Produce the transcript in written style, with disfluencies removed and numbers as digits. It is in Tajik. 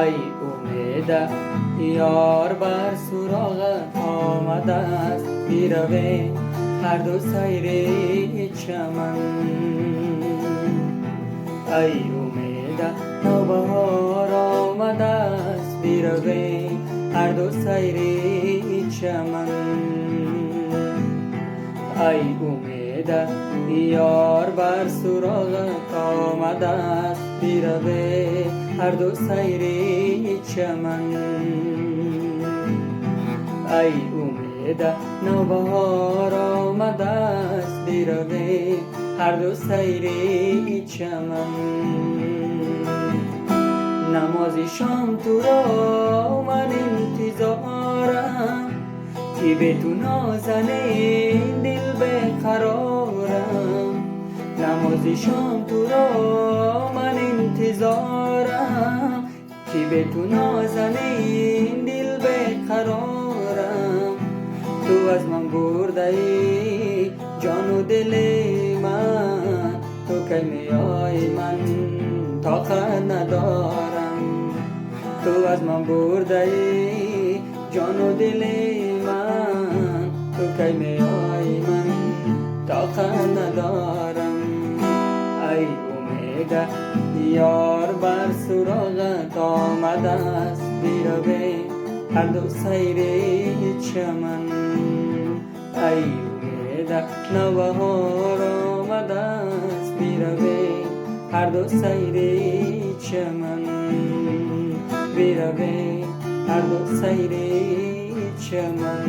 Ай умеда, ёр бар суроғат омадааст, биравем ҳарду сайри чаман. Ай умеда, навбаҳор омадааст, биравем ҳарду сайри чаман. Ай умеда, ёр бар суроғат омадааст, биравем ҳарду сайри чаман. Ай умеда, навбаҳор омадааст, биравем ҳарду сайри чаман. Намози шом туро ман интизорам, ки бе ту нозанин дил беқарорам. Намози шом туро ман интизорам, ки бе ту нозанин дил беқарорам. Ту аз ман бурдаӣ ҷону дили ман, ту кай меоӣ, ман тоқат надорам. Ту аз ман бурдаӣ ҷону дили ман, ту кай меоӣ, ман тоқат надорам. Ай умеда, ёр бар суроғат омадааст, биравем ҳарду сайри чаман. Ай умеда, навбаҳор омадааст, биравем ҳарду сайри чаман. Биравем ҳарду сайри чаман.